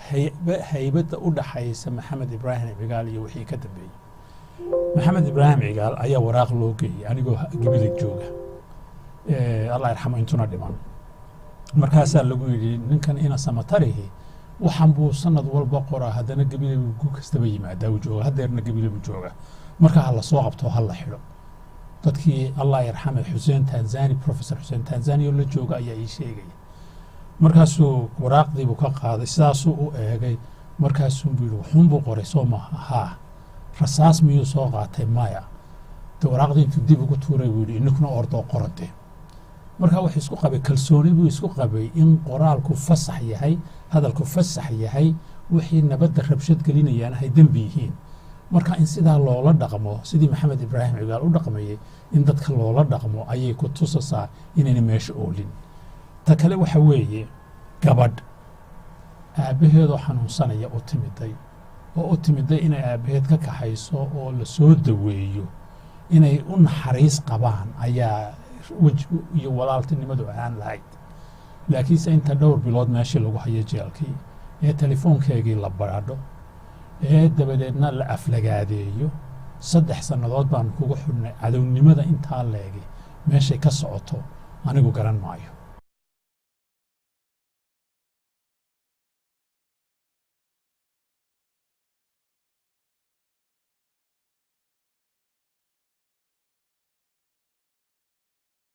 Haybadda u dhaxaysa Maxamed Ibraahim Cigaal iyo wixii ka dambeeyey. Maxamed Ibraahim Cigaal ayaa waraaq loo geeyey anigoo Gabiley jooga, Allah yarxamo intuna dhiman. Markaasaa lagu yidhi, ninkan ina Samatarihi waxaan buu sanad walba qoraa, haddana Gabiley buu gu kastaba yimaadaa, uu jooga, haddeerna Gabiley buu jooga, marka ha la soo qabto, ha la xidho. Dadkii, Allah yarxame, Xuseen Tanzani, Professor Xuseen Tanzani oo la jooga ayaa ii sheegaya. Markaasuu waraaqdiibuu ka qaaday, sidaasuu u eegay, markaasuu buu yidhi, wuxuunbuu qoray soo maaha? Haa. Rasaas miyuu soo qaatay? Maya. De waraaqdii intuu dib ugu tuuray buu yidhi, ininkuna ordoo qorade. Marka wuxuu isku qabay, kalsooni buu isku qabay in qoraalku fasax yahay, hadalku fasax yahay, wixii nabadda rabshad gelinayaan ay dembi yihiin. Marka in sidaa loola dhaqmo, sidii Maxamed Ibraahim Cigaal u dhaqmayay in dadka loola dhaqmo, ayay ku tusasaa inayna meesha oolin. Ta kale waxa weeye, gabadh aabbaheedoo xanuunsanaya u timiday, oo u timiday inay aabbaheed ka kaxayso oo la soo daweeyo, inay u naxariis qabaan ayaa wej iyo walaaltinimadu ahaan lahayd. Laakiinse inta dhowr bilood meeshii lagu hayo jeelkii, ee telefoonkeegii la baradho, ee dabadeedna la aflagaadeeyo, 3 sannadood baanu kugu xidhnay, cadownimada intaa leegi meeshay ka socoto anigu garan maayo.